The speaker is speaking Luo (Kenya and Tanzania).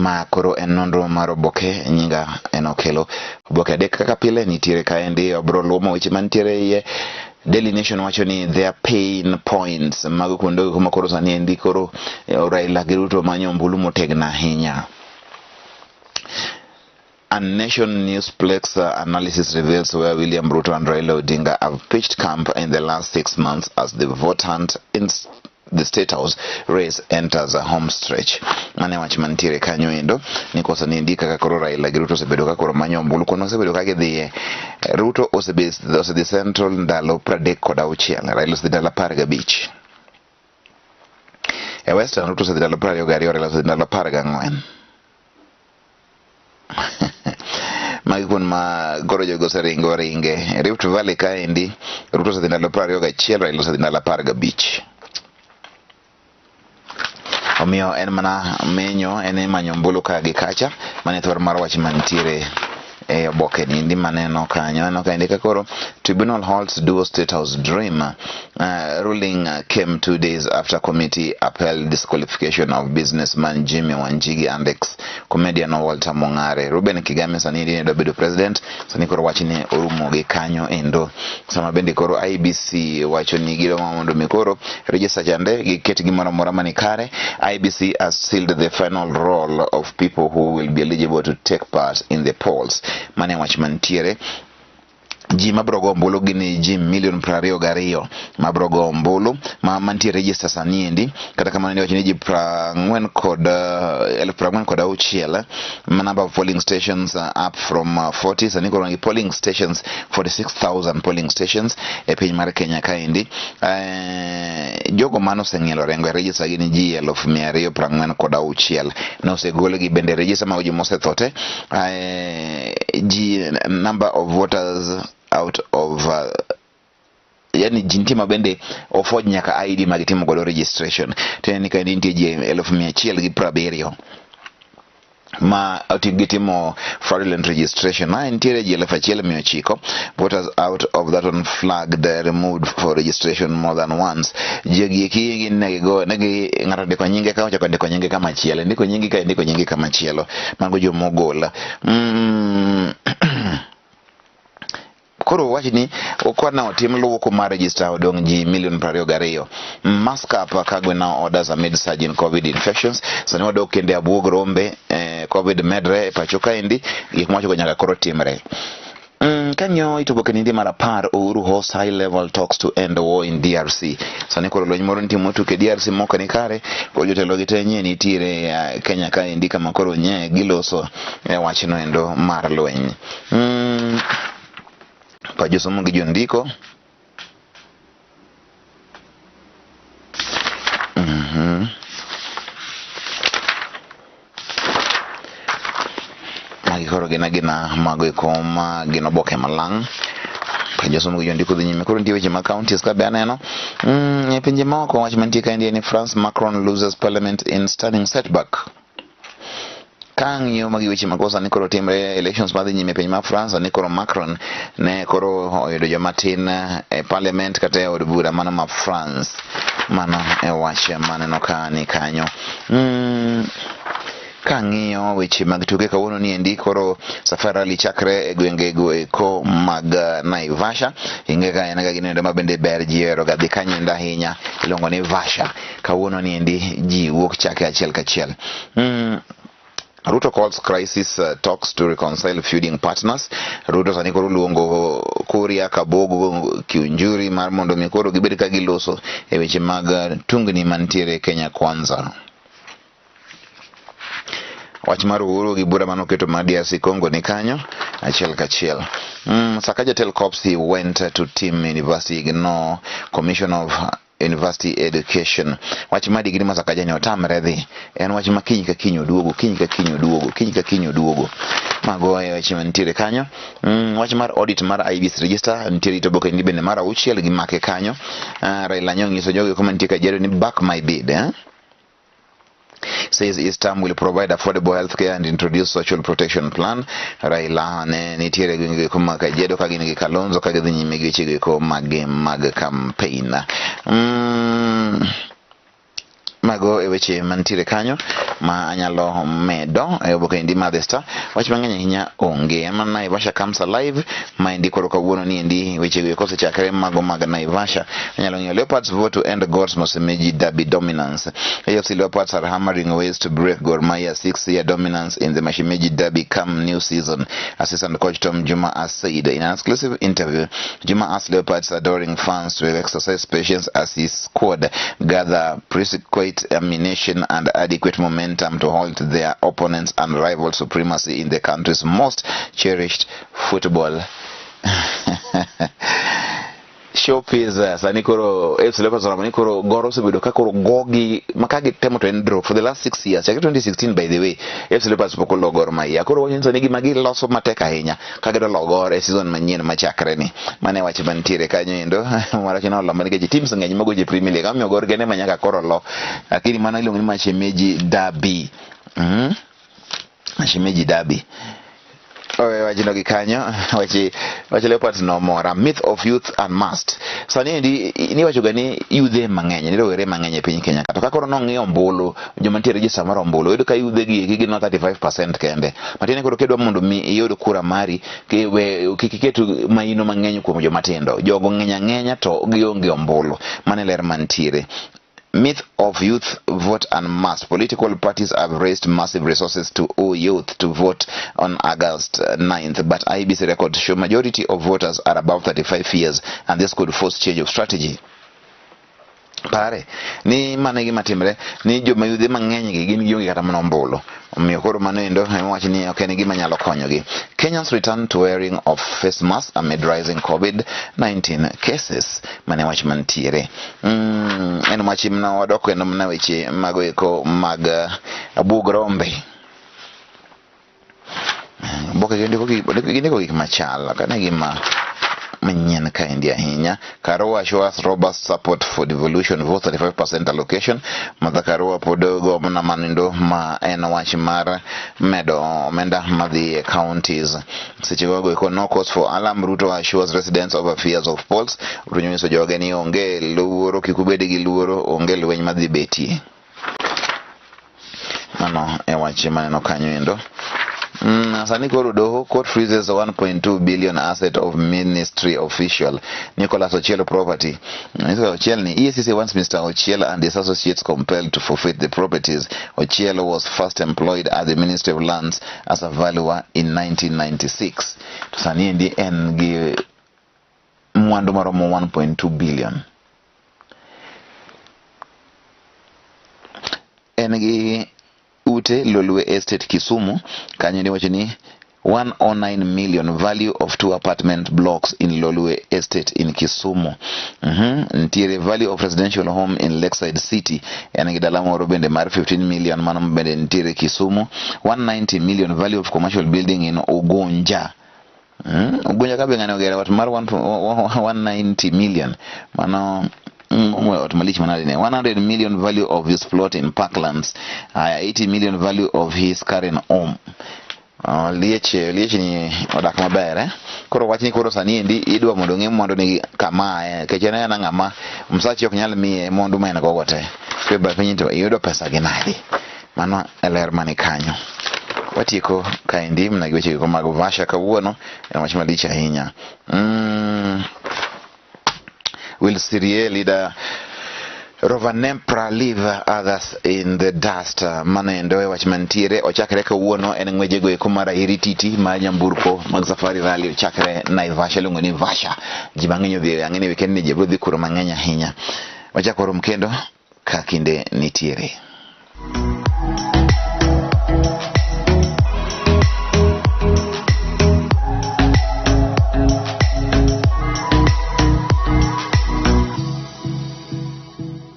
Ma koro en nonro mar oboke nyinga en Okelo. Oboke adek kaka pile nitiere kaendi obro luomo weche mantiere e iye. Daily Nation wacho ni their pain points mago kuonde kuma koro sani endi koro Raila gi Ruto manyo ombulu motegno ahinya. A Nation Newsplex analysis reveals where William Ruto and Raila Odinga have pitched camp in the last 6 months as the vote hunt in the State House race enters a home stretch. Mane wach mantiere kanyo endo ni kosa ni endi kaka koro Raila gi Ruto osebedo ka koro manyo ombulu kono osebedo ka gidhiye. Ruto osedhi Central ndalo 36, Raila osedhi ndalo 15. E Western Ruto osedhi ndalo 22, Raila osedhi ndalo 14. Magi kuond ma koro jogo oseringo ringe. Rift Valley kaendi Ruto osedhi ndalo 21, Raila osedhi ndalo 15. Omiyo en mana menyo, en manyo ombulu ka gi kacha, mane thor mar wach mantiere e oboke niendi maneno kanyo. Aneno kaendi ka koro tribunal halts duo State House dream. Ruling came 2 days after committee upheld disqualification of businessman Jimmy Wanjigi and ex comedian Walter Mong'are. Ruben Kigame sani ne dwa bedo president, sani koro wach ni orumo gi kanyo endo. Sama bende koro IEBC wacho ni gidwa mondo mi koro register chande giket gimoro amora mani kare. IEBC has sealed the final roll of people who will be eligible to take part in the polls. Mane wach mantiere ji mabro go ombulu gin ji milion 22 mabro go ombulu ma mantie register sani endi. Kata kamano ni wacho ni ji prang'wen kod 46,000 ma number of polling stations up from 40. Sani koro gi polling stations 46,000 polling stations e piny mar Kenya kaendi. Jogo mane oseng'ielo orengo e register gin ji 246,000 nosegolgi bende register mago ji mosetho te. Ji number of voters out of yani ji nitie ma bende ofoj nyaka ID ma gitimo godo registration. Tiende ni kaendi nitie ji 170,000 ma gitimo fraudulent registration. Ma nitiere ji 1,900 voters out of that one flagged, removed for registration more than once. Jogi eki gin negigo negi ng'ato ndiko nyinge ka ochako ndiko nyinge kamachielo, ndiko nyingi ka, ndiko nyingi kamachielo. Mago jomogol. Koro wach ni okwana otim luoko mar register odong' ji milion 22. Mask up, Kagwe now orders amid surge in COVID infections. Sani wadok kende abuog rombe, COVID medre e pacho kaendi, gik mwachogo nyaka koro timre. Kang'iyo it oboke nindi mar 10, Uhuru hosts high level talks to end war in DRC. Sani koro lweny moro nitie motuk e DRC moko ni kare, koro jotelo gi te nye nitiere Kenya kaendi kama koro nye giloso e wachno endo mar lweny. Pa josomo gi jondiko. Magi koro gin agina mago eko ma gin oboke malang' ka josomo gi jondiko dhi nyime. Koro nitie weche mag counties ka be aneno. E pinje maoko wach mantie kaendi en ni France: Macron loses parliament in stunning setback. Kang'iyo magi weche mag sani koro timre elections madhi nyime e piny mar France. Ni koro Macron ne koro oyudo joma tin e parliament kata e od bura mano ma France. Mano e wach maneno ka ni kanyo. Kang'iyo weche mag tuke kawuono ni endi koro Safari Rally chakre e gwenge go eko mag Naivasha. Ing'e ka en ga gino ma bende ber ji ohero ga dhi kanyo endo ahinya, iluongo ni Vasha. Kawuono ni endi ji wuok chake achiel kachiel. Ruto calls crisis talks to reconcile feuding partners. Ruto sani koro luongo Kuria, Kabogo, Kiunjuri mar mondo mi koro gibed ka giloso e weche mag tungni mantiere Kenya Kwanza. Wach mar Uhuru gi bura manoketo mar DRC Congo ni kanyo achiel kachiel. Sakaja tell cops he went to Team University, ignore Commission of University Education. Wach mar digri ma Sakaja ni otamre dhi en wach ma kiny ka kiny oduogo, kiny ka kiny oduogo, kiny ka kiny oduogo. Mago e weche mantiere kanyo. Wach mar audit mar IEBC register nitiere it oboke ni bende mar auchiel gi make kanyo. Raila nyo nyiso jogo kuma nitie Kajiado ni back my bid, eh? Says his term will provide affordable healthcare and introduce social protection plan. Raila ne nitiere gwenge eko mag Kajiado ka gin gi Kalonzo ka gidhi nyime gi weche eko mag campaign. Mago e weche mantiere kanyo ma anyalo medo e oboke endi mar The Star. Wach mang'eny ahinya onge. En mana Naivasha comes alive ma endi koro kawuono ni endi weche go kosechakre mago mag Naivasha. Anyalo ng'iyo Leopards vote to end Gor's Mashemeji derby dominance. AFC Leopards are hammering ways to break Gor Mahia 6-year dominance in the Mashemeji derby come new season. Assistant coach Tom Juma has said in an exclusive interview. Juma asked Leopards adoring fans to exercise patience as his squad gather prerequisite ammunition and adequate momentum to halt their opponents and rival supremacy in the country's most cherished football showpiece. Sani koro AFC Leopards oramo ni koro Gor osebedo ka koro gogi ma ka gitemo to en draw for the last 6 years chakre 2016. By the way, AFC Leopards pok olo Gor Mahia. Koro wacho ni sani gima giloso matek ahinya ka gidwa lo Gor e season manyien machakre ni. Mane wach mantiere kanyo endo marach nolomba nikech teams ng'eny magocho e Premier League omiyo Gor kende ma nyaka koro lo, lakini mano iluongo ni Mashemeji Derby. Mashemeji Derby. Owe wachno gi kanyo. Weche wach Leopards nomora. Myth of youth unmasked. Sani endi niwacho ga ni yudhe mang'eny ni rowere mang'eny e piny Kenya ka. To ka koro nong'iyo ombulu, joma nitie e register mar ombulu, iyudo ka yudhe gi eki gin 35% kende. Matiende koro kidwa mondo mi iyud kura mari, kik iket maino mang'eny kuom joma tindo. Jogo ng'eny ang'enya to gionge ombulu. Mano e ler mantiere. Myth of youth vote unmasked. Political parties have raised massive resources to woo youth to vote on August 9th, but IEBC records show majority of voters are above 35 years, and this could force change of strategy. Pare ni mano e gima timre ni joma yudhe mang'eny gi gin gionge kata mana ombulu. Omiyo koro mano endo ema wach ni ok en gima nyalo konyogi. Kenyans return to wearing of face masks amid rising COVID-19 cases. Mane wach mantiere. En wach mana wadok kendo mana weche mago eko mag bug rombe. Oboke gindiko gik machal ok ane gima manyien kaendi ahinya. Karua shows robust support for devolution vote 35% allocation. Martha Karua pod go mana manendo ma en wach mar medo omenda madhi e counties. Seche gogo eko no cause for alarm. Ruto assures residents over fears of polls. Ruto nyiso joge ni onge luoro, kik ubed gi luoro, onge lweny madhi betie. Mano e wach maneno kanyo endo. Sani koro doho court freezes 1.2 billion asset of ministry official Nicholas Ochiel property. Nicholas Ochiel ni EACC wants Mr. Ochiel and his associates compelled to forfeit the properties. Ochiel was first employed at the Ministry of Lands as a valuer in 1996. To sani endi en gi mwandu maromo 1.2 billion. En gi ute Lolwe Estate Kisumu kanyo niwacho ni 109 million value of two apartment blocks in Lolwe Estate in Kisumu. Nitiere value of residential home in Lakeside City. En gi dala moro bende mar 15 million mano bende nitiere Kisumu. 190 million value of commercial building in Ugunja. Ugunja ka be ng'ani ogero ot mar 190 million. Mano ot malich manade ne. 100 million value of his plot in Parklands. 80 million value of his current home. Liech ni odak maber eh? Koro wach ni koro sani endi idwa mondo ong'e mwandu ni kama nikech en ena ng'ama msachi ok nyal miye mwandu ma en gogo te. Koro piny to iyudo pesa gi nadi? Mano e ler mani kanyo. Watieko kaendi mana gi weche go mag Vasha kawuono en wach malich ahinya. Will Syria leader Rovanperä leave others in the dust? Mano endo e wach mantiere ochakre kawuono en ng'wechego eko mar ahiri titi mar nyamburko mag Safari Rally ochakre Naivasha iluongo ni Vasha. Ji mang'eny odhi ang'e ni weekend ni ji biro dhi kuro mang'eny ahinya. Wachako rom kendo ka kinde nitiere.